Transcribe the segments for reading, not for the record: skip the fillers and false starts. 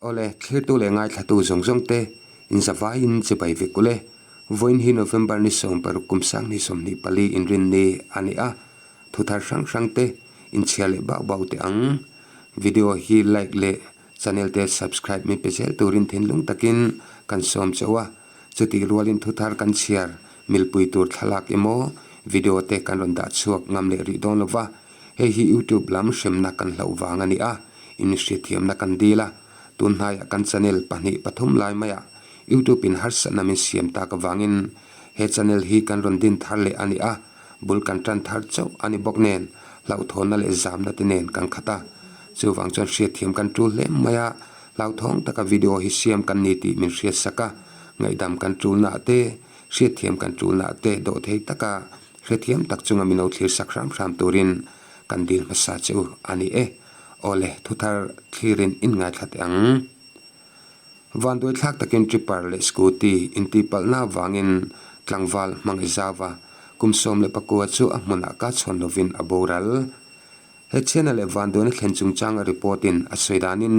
Awle, thlirtu leh ngaithlatu zawng zawng te inzavaiin chibai vek ule. Vawiin hi November ni 16 kum 2024 inrinni a ni a, thu thar hrang hrang te inchhiar leh bauh bauh teh ang. Video hi like leh channel te subscribe min pe zel turin thinlung takin kan sawm chauh a, chutih rualin thu thar kan chhiar milpui tur thlalak emaw video te kan rawn dah chhuak ngam leh rih dawn lova, hei hi YouTube lam hremna kan hlauh vang a ni a, inhriatthiamna kan dil a, tun hnaiah kan channel pahnih pathum lai maiah YouTube in harsatna min siam tak avangin he channel hi kan rawn din thar leh a ni a, bul kan tan thar chauh a ni bawk nen hlauhthawnna leh zamna te nen kan khat a, chuvang chuan hriatthiam kan tul hle mai a, hlauthawng taka video hi siam kan ni tih min hriatsak a, ngaihdam kan tulnaah te, hriatthiam kan tulnaah te dawhthei taka hrethiam tak chunga min lo thlirsak hram hram turin kan dil hmasa che u a ni e. Awle, thuthar thlirin inngaithla teh ang. Vanduai thlak takin tripper leh scooty intihpalhna avangin tlangval hmangaih zauva kum 14 chu a hmunah ka chhawn lovin a boral. He chhiana leh vanduaina thlen chungchanga report in a sawi danin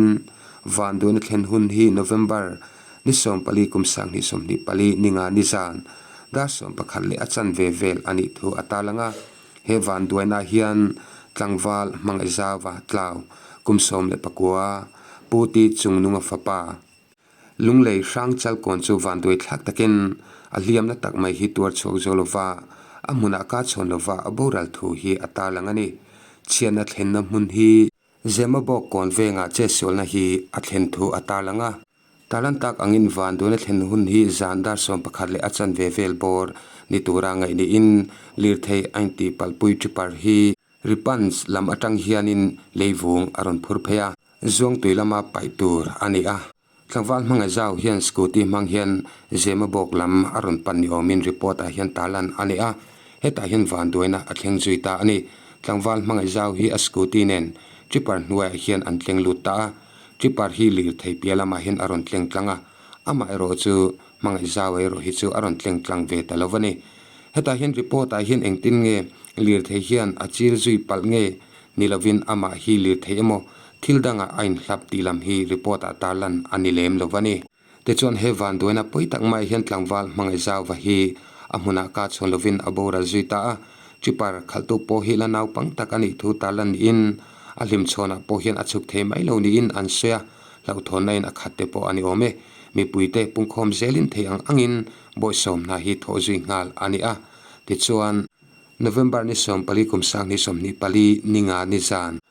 vanduaina thlen hun hi November ni 14 kum 2024 ninga nizan dar 11 leh a chanve vel a nih thu a tarlang a. He vanduaina hian tlangval hmangaih zauva tlau kum 19 Pu Ti Chungnunga fapa Lunglei hrang chalkawn chu vanduai thlak takin a hliamna tak mai hi tuar chhuak zo lova a hmunah ka chhawn lova a boral thu hi a tarlang a ni. Chhiatna thlenna hmun hi Zemabawk kawn vengah chetsualna hi a thlen thu a tarlang a. Tarlan tak angin vanduaina thlen hun hi zan dar 11 leh a chanve vel bawr ni tura ngaih niin lirthei a intihpalhpui tripper hi Ripans lam atang hianin leivung a rawn phur phei a, Zuangtui lama paih tur a ni a. Tlangval hmangaih zau hian scooty hmang hian Zemabawk lam a rawn pan ni awmin report ah hian tarlan a ni a, hetah hian vanduaina a thleng zui ta a ni. Tlangval hmangaih zau hi a scooty nen tripper hnuaiah hian an tleng lut ta a. Tripper hi lirthei piah lamah hian a rawn tleng tlang a, amah erawh chu hmangaih zau erawh hi chu a rawn tleng tlang ve ta lo a ni. Hetah hian report ah hian engtin nge lirthei hian a chil zui palh nge ni lovin amah hi lirthei emaw thil dangah a inhlap tih lam hi report ah tarlan a ni lem lo a ni. Tichuan he vanduaina pawi tak mai hian tlangval hmangaih zauva hi a hmunah ka chhawn lovin a boral zui ta a. Tripper khalhtu pawh hi la naupang tak a nih thu tarlan niin a hlimchhawnah pawh hian a chhuk thei mai lo niin an sawi a, hlauhthawnna in a khat te pawh a ni awm e. Mipuite pungkhawm zelin thei ang angin bawihsawm hna hi thawh zui nghal a ni a. Tichuan, November ni 14 kum 2024 ninga ni zan,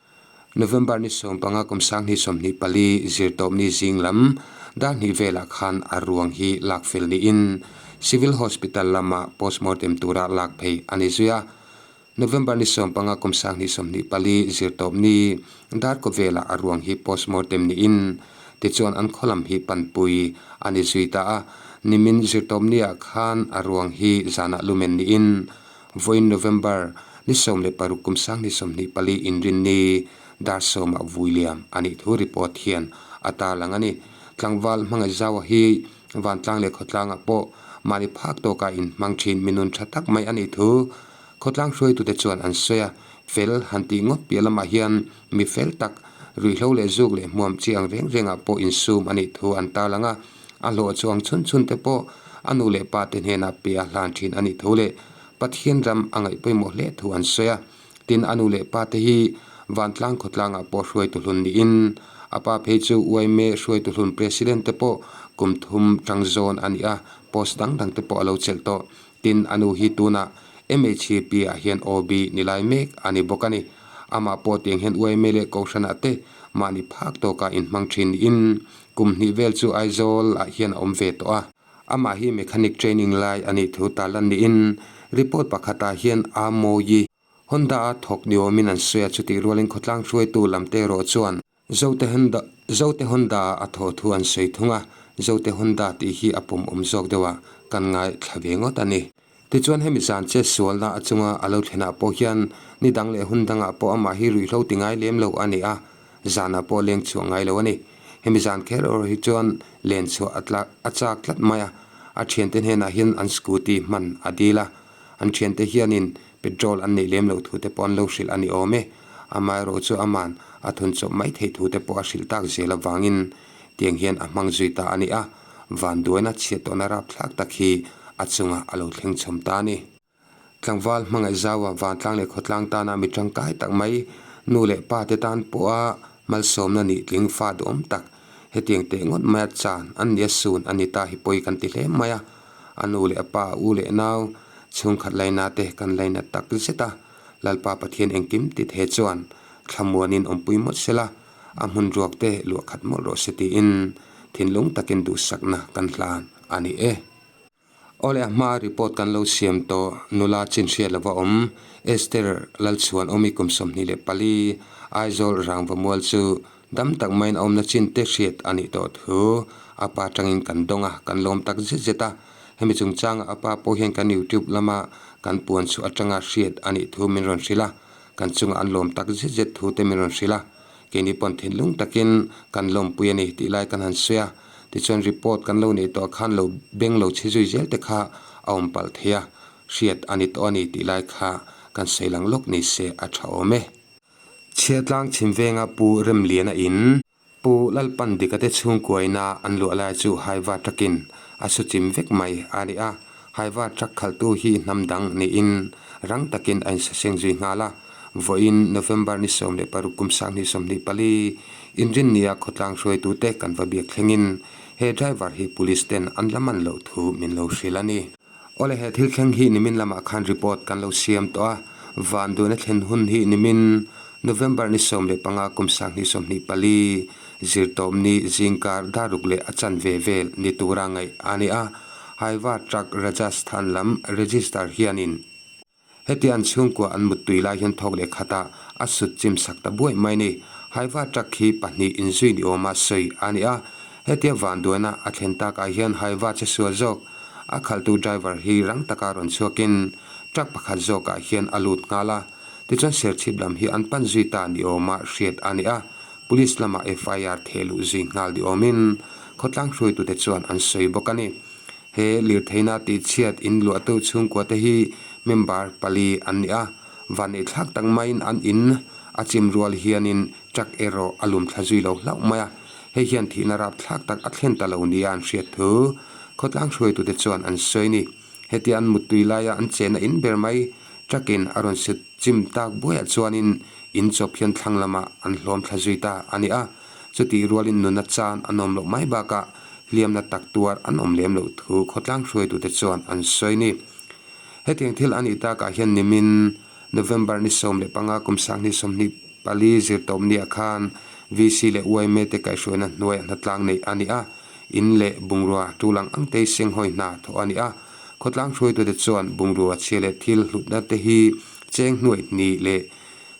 November ni 15 kum 2024 zirtawpni zing lam dar hnih velah khan a ruang hi lak fel niin Civil Hospital lama postmortem tura lak phei a ni zui a. November ni 15 kum 2024 zirtawpni dar kaw velah a ruang hi postmortem niin tichuan an khaw lam hi panpui a ni zui ta a. Nimin zirtawpniah khan a ruang hi zanah lumen niin Vawiin November ni 16 kum 2024 inrinni dar sawmah vui liam a nih thu report hian a tarlang a ni. Tlangval hmangaih zaua hi vantlang leh khawtlangah pawh mahni phak tawkah inhmang thin minun tha tak mai a nih thu khawtlang hruaitute chuan an sawi a. Fel han tih ngawt piah lamah hian mi fel tak ruihhlo leh zuk leh hmuam chi ang reng rengah pawh insum a nih thu an tarlang a. A hlawh chuang chhun chhun te pawh a nu leh pa te hnenah pe a hlan thin a nih thu leh Pathian ram a ngaih pawimawh hle thu an sawi a. Tin, a nu leh pa te hi Vantlang khawtlangah pawh hruaitu hlun niin a pa phei chu UIME hruaitu hlun President te pawh kum thum tang zawn a ni a, post dang dang te pawh a lo chelh tawh. Tin, a nu hi tunah MHP ah hian OB ni lai mek a ni bawk a ni. Amah pawh tiang hian UIME leh Kohhranah te mahni phak tawkah inhmang thin niin Kum hnih vel chu Aizawl ah hian a awm ve tawh a. Amah hi mechanic training lai a nih thu tarlan niin report pakhat ah hian a Mawi Honda a thawk ni awmin an sawi a, chutih rualin khawtlang hruaitu lam te erawh chuan Zote Honda Zote Honda ah a thawh thu an sawi thung a, Zote Honda tih hi a pawm awm zawk deuh a kan ngaithla ve ngawt a ni. Tichuan hemi zan che sualna a chunga a lo thlenah pawh hian ni dang leh hun dangah pawh amah hi ruihhlo ti ngai lem lo a ni a, zanah pawh leng chhuah ngai lo a ni. Hemi zan kher erawh hi chuan len chhuah a tla a chak tlat mai a, a thiante hnenah hian an scooty hman a dil a, an thiante hianin petrol an neih lem loh thu te pawh an lo hrilh a ni awm e. Amaherawhchu aman a thun chawp mai theih thu te pawh a hrilh tak zel avangin. Tiang hian a hmang zui ta a ni a, vanduaina chhiat tawhna rapthlak tak hi a chungah a lo thleng chhawm ta a ni. Tlangval hmangaih zaua vantlang leh khawtlang tana mi tangkai tak mai, nu leh pa te tan pawha malsawmna nih tling fa duhawm tak, hetiang teh ngawt maia chan an nia sun a ni ta hi pawi kan ti hle mai a. A nu leh a pa, u leh nau, chhungkhat laina te kan laina tak zet a, Lalpa Pathian engkim ti the chuan thlamuanin awmpui mawlh sela, a hmun ruak te luah khat mawlh rawh se tiin thinlung takin duhsakna kan hlan a ni e. Awle a hma report kan lo siam tawh nula chin hriat lova awm Esther Lalchhuan awmi kum 24 Aizawl Rangva mual chu dam tak maiin a awmna chin te hriat a nih tawh thu a pa tangin kan dawng a, kan lawm tak zet zet a. Hemi chungchanga a pa pawh hian kan YouTube lama kan puan chhuah atanga hriat a nih thu min rawn hrilh a, kan chungah an lawm tak zet zet thu te min rawn hrilh a. Keini pawn thinlung takin kan lawmpui a ni tih lai kan han sawi a. Tichuan report kan lo neih tawh khan lo beng lo chhe zui zel te kha a awm palh thei a, hriat a ni tawh a ni tih lai kha kan sawi lang lawk ni se a tha awm e. Chhiatlang chhim venga Pu Remliana in Pu Lalpan Dika te chhungkuaina an luah lai chu Haiva truck-in a su chim vek mai a ni a, Haiva truck khalhtu hi hnam dang niin rang takin a insaseng zui nghal a. Vawiin November ni 16 kum 2024 Inrinnia khawtlang hruaitute kan va biak thlengin he driver hi police ten an la man loh thu min lo hrilh a ni. Awle he thil thleng hi nimin lamah khan report kan lo siam tawh a, van duhna thlen hun hi nimin November ni 15 kum 2024 zirtawpni zingkar daruk leh a chanve vel ni tura ngaih a ni a, Haiva truck Rajasthan lam register hianin Heti an chhungkua an muttui lai hian thawk leh khatah a sut chim sak ta buaih mai ni. Haiva truck hi pahnih inzui ni awma sawi a ni a. Hetia vanduaina a thlen takah hian Haiva che sual zawk a khalhtu driver hi rang taka rawn chhuakin truck pakhat zawkah hian a lut nghal a. Tichuan Serchhip lam hi an pan zui ta ni awma hriat a ni a. Police lamah FIR theh luh zui nghal ni awmin khawtlang hruaitute chuan an sawi bawk a ni. He lirtheina tihchhiat in luahtu chhungkua te hi member pali an ni a, vanneih thlak tak maiin an in a chim rual hianin truck erawh a lum thla zui lo hlauh mai a, hei hian thihna rap thlak tak a thlen ta lo nia an hriat thu khawtlang hruaitute chuan an sawi a ni. Hetia an muttui laia an chenna in ber mai truck in a rawn sut chim tak buaiah chuanin in chawp hian thlang lamah an hlawm thla zui ta a ni a, chutih rualin nuna chan an awm loh mai bakah hliamna tak tuar an awm lem loh thu khawtlang hruaitute chuan an sawi ni. Hetiang thil a nih takah hian nimin November ni 15 kum 2024 zirtawp niah khan VC leh yma te kaihhruaina hnuaiah hnatlang neih a ni a, in leh bungrua tul ang ang te senghawi hna thawh a ni a. Khawtlang hruaitute chuan bungrua chhia leh thil hlutna te hi cheng hnuai hnih leh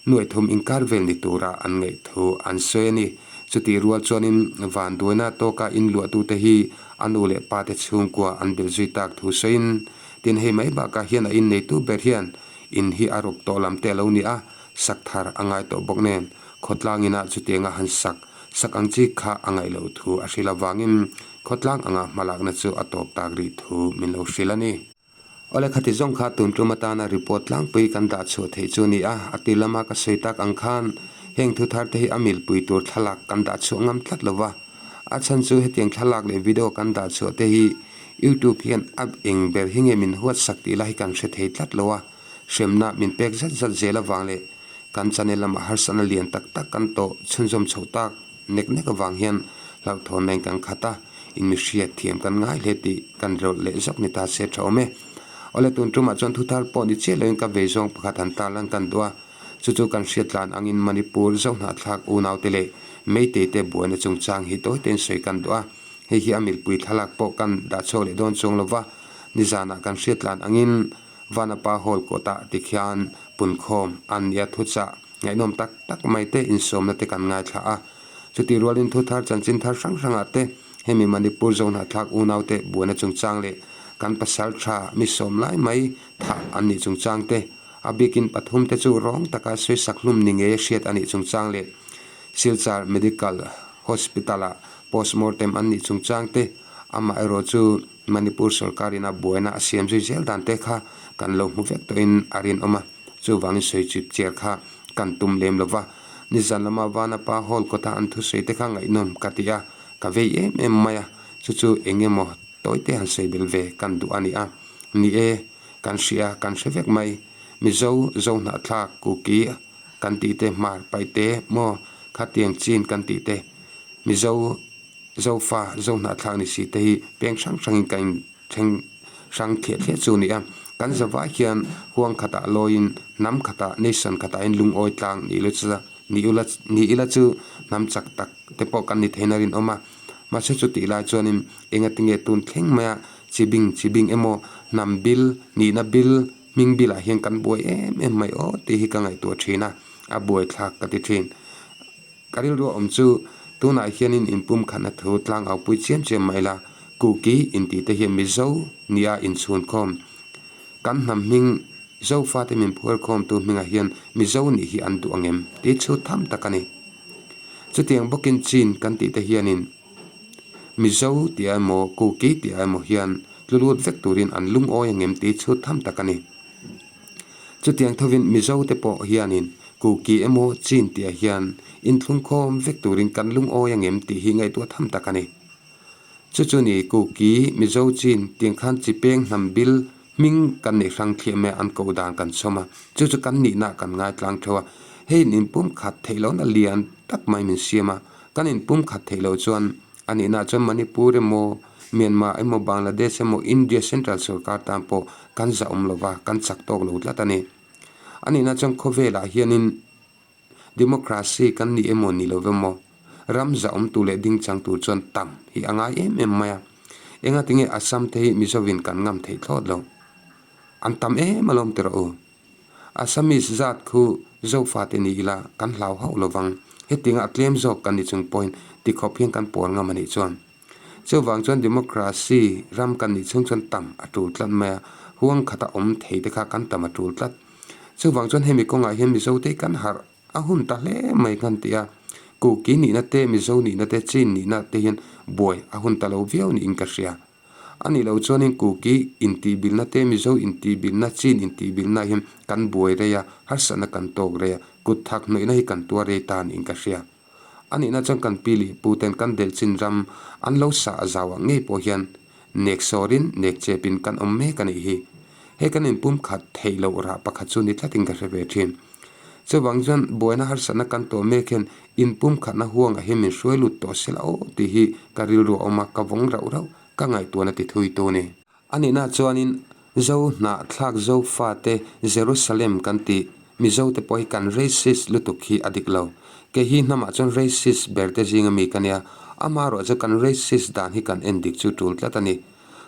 Nuaih thum inkar vel ni tura an ngaih thu an sawi a ni. Chutih rual chuanin vanduaina tawka inluahtute hi a nu leh pate chhungkua an belh zui tak thu sawiin, tin hei mai bakah hian a inneitu ber hian in hi a rawp tawh lam te a lo ni a, sak thar a ngai tawh bawk nen khawtlang inah chutianga han sak sak ang chi kha a ngaih loh thu a hrilh avangin khawtlang anga hmalakna chu a tawp tak rih thu min lo hrilh a ni. Awle khati zawng kha tun tum atana report tlangpui kan dah chhuah theih chu a ni a, a ti lama ka sawi tak ang khan heng thu thar te hi a milpui tur thlalak kan dah chhuah ngam tlat lo va. A chhan chu hetiang thlalak leh video kan dah chhuah te hi YouTube hian a eng ber hi nge min huat sak tih lai hi kan hre thei tlat lo a, hremna min pek zat zat zel avang leh Kan channel lamah harsatna lian tak tak kan tawh chhunzawm chhoh tak nek nek avang hian hlauhthawnna in kan khat a, in mi hriat thiam kan ngai hle tih kan rawlh leh zawk ni ta se tha awm e. Awle tun tumah chuan thuthar pawh ni chiah loin ka vei zawng pakhat han tar lan kan duh a, chu chu kan hriat tlan angin Manipur Zohnahthlak unaute leh Meitei te buaina chungchang hi tawi tein sawi kan duh a, hei hi a milpui thlalak pawh kan dah chhuak leh dawn chuang lova, nizanah kan hriat tlan angin Vanapa Hall kawtah tikhian punkhawm an nia thuchah ngaihnawm tak tak mai te insawmna te kan ngaithla a. Chutih rualin thu thar chanchin thar hrang hrangah te hemi Manipur Zohnahthlak unaute buaina chungchang leh kan pasal tha mi sawm lai mai thah an nih chungchang te, a bikin pathum te chu rawng taka sawisak hlum ni ngei a hriat a nih chungchang leh Silchar Medical Hospital-ah postmortem an nih chungchang te, amaherawh chu Manipur sorkarin a buaina a siam zui zel dan te kha kan lo hmu vek tawhin a rinawm a, chuvangin sawi chip chiar kha kan tum lem lo va. Nizan lama Vanapa Hall kawta an thusawi te kha ngaihnawm ka ti a, Ka vei em em mai a, chu chu eng emaw tawi te han sawi belh ve kan duh a ni a. Ni e, kan hria, kan hre vek mai. Mizo, Zohnahthlak, Kuki kan tih te, Hmar, Paihte maw khatiang chin kan tih te, Mizo, Zofa, Zohnahthlak ni si te hi peng hrang hrangin kan in thleng hrang thliah thliah chu a ni a. Kan zavai hian huang khatah lawiin hnam khatah, nation khatah hian lungawi tlang ni ila chu Ni ula, ni ila chu hnam chak tak te pawh kan ni theihna rinawm a. Mahse chutih lai chuanin engati nge tun thleng maia chi bing chi bing emaw hnam bil, nihna bil, hming bilah hian kan buai em em mai aw tih hi ka ngaihtuah thin a, a buai thlak ka ti thin. Ka rilru a awm chu tunah hianin inpumkhatna thu tlangau pui chiam chiam mai la, Kuki intih te hian Mizo nia inchhunkhawm kan hnam hming Zofate min phuar khawmtu hmingah hian Mizo nih hi an duh ang em? tih chhut tham tak a ni. Chutiang bawkin Chin kan tih te hianin Mizo tih ah emaw Kuki tih ah emaw hian tlu lut vek turin an lungawi ang em tih chhut tham tak a ni. Chutiang thovin Mizo te pawh hianin Kuki emaw Chin tih ah hian inthlungkhawm vek turin kan lungawi ang em tih hi ngaihtuah tham tak a ni. Chu chu ni Kuki, Mizo Chin tiang khan chi peng hnam bil hming kan neih hrang thliah mai a, an koh dan kan chhawm a, chu chu kan nihna kan ngai tlang theuh a. Hei in inpum khat theih lohna lian tak mai min siam a, kan inpum khat theih loh chuan a nihna chuan Manipur emaw, Myanmar emaw, Bangladesh emaw, India Central sorkar tan pawh kan zahawm lova, kan chak tawk lo tlat a ni. A nihna chuan khawvelah hianin. Democracy kan ni emaw ni lo emaw, ram zahawm tur leh ding chang tur chuan tam hi a ngai em em mai a. Engati nge Assam te hi Mizovin kan ngam theih thlawt lo? An tam em alawm ti rawh u. Assamese zat khu Zofate ni ila kan hlau hauh lo vang. Hetianga a tlem zawk kan ni chung pawhin tikhawp hian kan pawl ngam a nih chuan. Chuvang chuan democracy ram kan nih chhung chuan tam a tul tlat mai a, huang khata awm thei te kha kan tam a tul tlat. Chuvang chuan hemi kawngah hian Mizo te kan harh a hun ta hle mai kan ti a, Kuki nihna te, Mizo nihna te, Chin nihna te hian buai a hun ta lo viau niin ka hria. A nih loh chuanin Kuki intihbilna te, Mizo intihbilna, Chin intihbilna hian kan buai rei a, harsatna kan tawk rei a, kut thak hnawihna hi kan tuar rei ta niin ka hria. A nihna chuan kan pi leh pu ten kan delh chin ram an lo sah zau ah ngei pawh hian nek sawrin nek chepin kan awm mek a nih hi. Hei kan inpum khat theih loh rah pakhat chu ni tlatin ka hre ve thin. Chuvang chuan buaina harsatna kan tawh mek hian inpum khatna huangah hian min hruai lut tawh sela aw tih hi ka rilru a awm a, ka vawng rauh rauh ka ngaihtuahna ti thui tu ni. A nihna chuanin Zo hnahthlak Zofate Jerusalem kan tih Mizote pawh hi kan racist lutuk hi a dik lo. Kei hi hnamah chuan racist ber te zinga mi ka nia. Amaherawh chu kan racist dan hi kan en dik chu tul tlat a ni.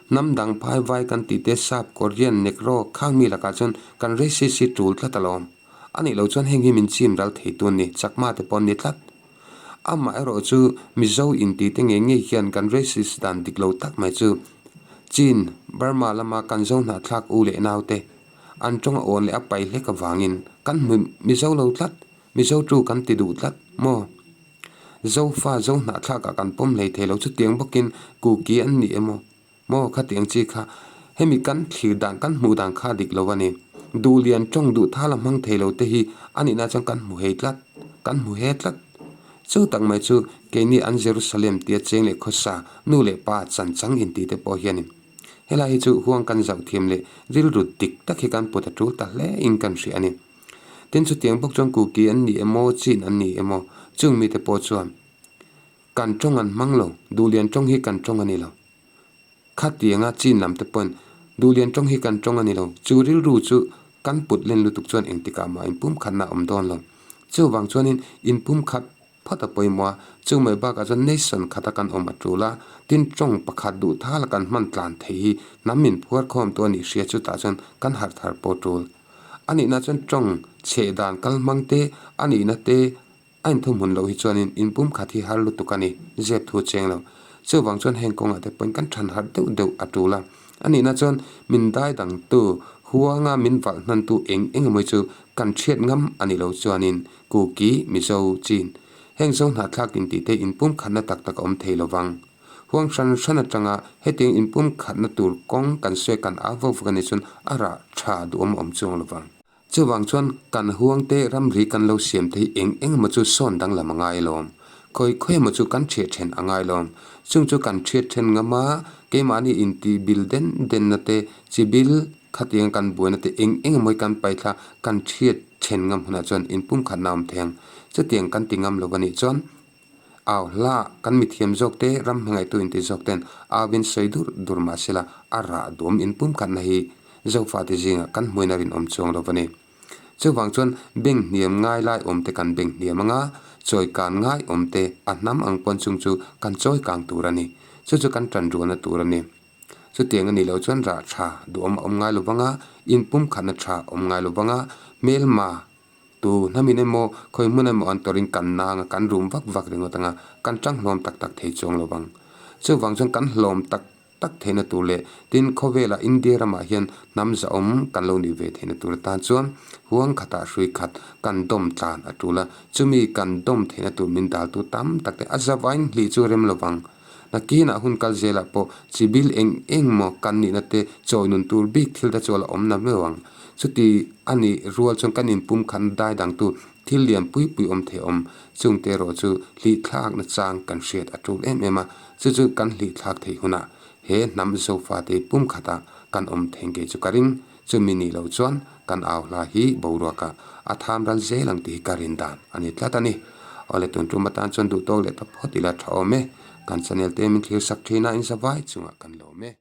Hnam dang phai vai kan tih te sap, Korean, Negro khang mi lakah chuan kan racist hi tul tlat alawm. A nih loh chuan heng hi min chim ral thei tun ni, Chakma te pawh an ni tlat. Amah erawh chu Mizo inti te ngei ngei hian kan racist dan dik lo tak mai chu Chin, Burma lama kan zo hnahthlak u leh naute an tawng a awn leh a pai hlek avangin kan hmu Mizo lo tlat, Mizo tu kan ti duh tlat maw? Zofa zo hnahthlakah kan pawm hlei thei lo chutiang bawkin Kuki an ni emaw? Maw khatiang chi kha hemi kan thlir dan kan hmuh dan kha dik lo a ni. Duhlian tawng duh thal a hmang thei lo te hi a nihna chuan kan hmu hei tlat, kan hmu he tlat. Chu tak mai chu keini an Jerusalem tia cheng leh khawsa nu leh pa chan chang inti te pawh hianin helai hi chu huang kan zauh thiam leh rilru dik tak hi kan put a tul ta hle in kan hria a ni. Tin chutiang bawk chuan Kuki an ni emaw Chin an ni emaw chung mite pawh chuan kan tawng an hmang lo, Duhlian tawng hi kan tawng a ni lo. Khatianga chin lam te pawhin Duhlian tawng hi kan tawng a ni lo. Chu rilru chu kan put len lutuk chuan engtikah mah inpumkhatna a awm dawn lo. Chuvang chuanin inpumkhat phawt a pawimawh a, chu mai bakah chuan nation khata kan awm a tul a, tin tawng pakhat duh thala kan hman tlan thei hi hnam min phuar khawm tu a nih hria chutah chuan kan harh thar pawh tul. A nihna chuan tawng chheh dan kal hmang te, a nihna te, A inthumhmun loh hi chuanin inpumkhat hi har lutuk a ni, zep thu cheng lo. Chuvang chuan heng kawngah te pawhin kan than harh deuh deuh a tul a. A nihna chuan min dai dangtu, huanga min valh hnantu eng eng emaw chu kan thiat ngam a ni lo chuanin Kuki, Mizo, Chin heng zo hnahthlak intih te inpumkhatna tak tak a awm thei lovang. Huang hran hran atanga hetiang inpumkhatna tur kawng kan sawi kan au vak vak a nih chuan a rah tha duhawm a awm chuang lovang. Chuvang chuan kan huangte ramri kan lo siam te hi eng eng emaw chu sawn danglam a ngai alawm. Khawi khawi emaw chu kan thiah then a ngai lo. Chung chu kan thiat then ngam a, keimahni intih bil den denna te, chi bil khatiang kan buaina te eng eng emaw hi kan paithla kan thiat then ngam hunah chuan inpumkhatna a awm thei ang. Chutiang kan ti ngam lo a nih chuan au hla kan mithiam zawk te, ram hmangaihtu inti zawk ten au in sawi dur dur mah sela a rah duam inpumkhatna hi Zofate zingah kan hmuin a rinawm chuang lo a ni. Chuvang chuan beng hniam ngai lai awm te kan beng hniam anga, chawi kan ngai awm te a hnam ang pawn chung chu kan chawi kang tur a ni. Chu chu kan tan rualna tur a ni. Chutiang a nih loh chuan rah tha duhawm a awm ngai lo vang a, inpumkhatna tha awm ngai lo vang a, hmelma tu hnamin emaw khawi hmun emaw an tawrhin kan nang a, kan rum vak vak ringawt anga, kan tang hlawm tak tak thei chuang lo vang. Chuvang chuan kan hlawm tak tak theihna tur leh tin khawvela India ramah hian hnam zahawm kan lo nih ve theihna tur atan chuan huang khatah hrui khat kan dawm tlan a tul a, chumi kan dawm theihna tur min daltu tam tak te a zavain hlih chu rem lovang. Nakinah hun kal zelah pawh chi bil eng eng maw kan nihna te chawi nun tur bik thil te chu a la awm na meuh ang. Chuti a nih rual chuan kan inpum khan dai dangtu thil lian pui pui awm thei awm chungte erawh chu hlih thlakna chang kan hriat a tul em em a. Chu chu kan hlih thlak theih hunah he hnam Zofate pum khatah kan awm theng kei chu ka ring. Chumi nih loh chuan kan au hla hi boruakah a tham ral zel ang tih hi ka rin dan a ni tlat a ni. Awle tun tum atan chuan duh tawk leh ta phawt ila tha awm e. Kan channel te min thlir sak thin a, inzavai chungah kan lawm e.